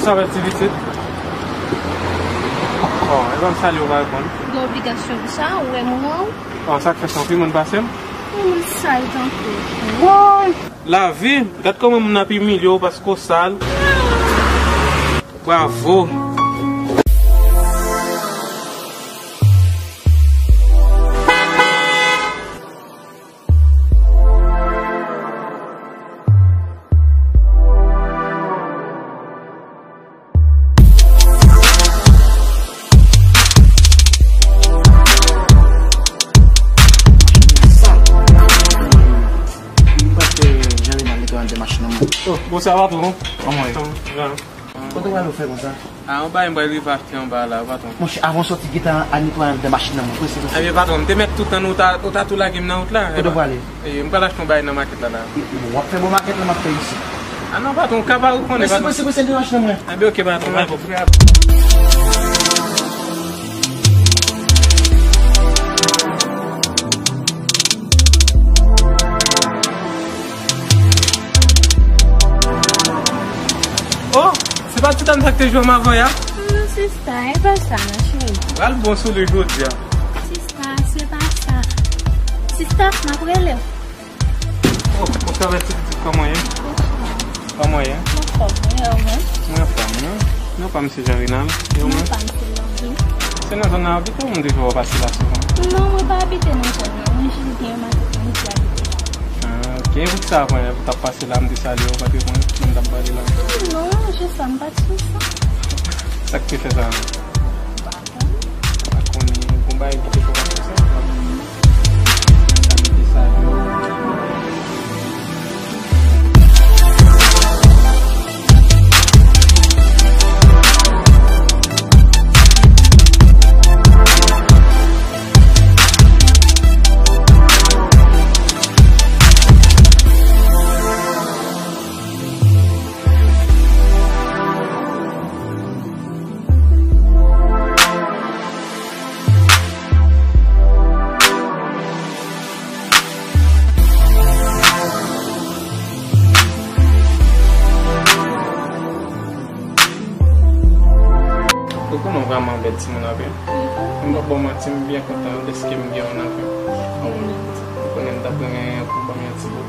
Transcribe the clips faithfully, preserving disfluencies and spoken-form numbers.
Sa va, ti pitit? Bon, e ban m salye w, pa reponn. Gen obligasyon pou sa, ou wè m ran w. Bon, sa k fè sa, w pi moun pase m? Ou moun sal tankou. Woy! Lavi, gad kòman moun ap imilye w paske w sal. Bravo! M panse Jean Renal netwaye anndan machin nan mwen. Oh, bonswa patwon. Kòman w ye? Jan. Kote w prale w fè konsa? A, yon bagay m pral rive achte anba la, patwon. Monchè, avan w sòti, gentan al netwaye anndan machin nan mwen. Prese, prese. Ebyen, patwon, m te mèt tout tan ou ta, ou ta tou lage m nan wout la. Kote w prale? E, m pral achte yon bagay nan makèt la, la. W ap fè bò makèt la, m ap fè isit. A non, patwon, ou ka pa reponn, prese, patwon. Prese, prese, anndan machin nan mwen. Ebyen, oke, patwon. Oh, se pa ti dam sa k te jwe m avan yè? Non, sista, e pa sa, non, cheri. Pral bon sou li jodi a. Sista, se pa sa. Sista, m ap rele w. Oh, ou ka wè ti pitit kòman ye? Kòman ye? Mwen fòm, mwen, e ou menm? Mwen anfòm, non? Non, pa m se Jean Renal. E ou menm? Non, pa m se Lanvin. Se nan zòn nan w abite ou m te jwenn w pase la souvan? Non, mwen pa abite nan zòn nan. Mwen jis gen yon makèt mwen ki abite la. Ah, ok. Ou sa pran lè pou t ap pase la, m te salye w, ou pa t reponn moun t ap pale la? Non, jis sa, m pa t sou sa. Sa k te fè sa? M pa konnen. Pa konnen. Gon bagay ki te fè w pa t sou sa? Sa ki te salye w. Ou konnen w vrèman bèl timoun anpil. M p ap ba w manti, m byen kontan dèske m gen w nan vi m. Ou konnen m t ap renmen pou w ban m yon ti bout.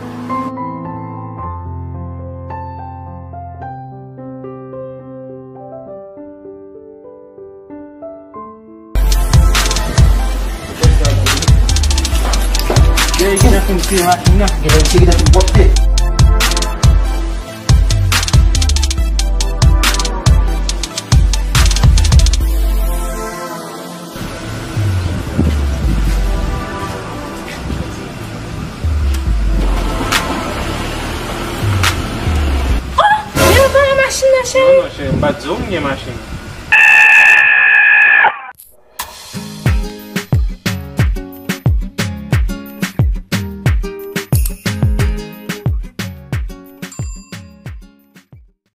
Yo, e gentan fin file machin nan, gentan, misye gentan fin pwòpte. Oh! Yo vòlè machin nan, cheri. Non, non, cheri, m pa t di w m gen machin.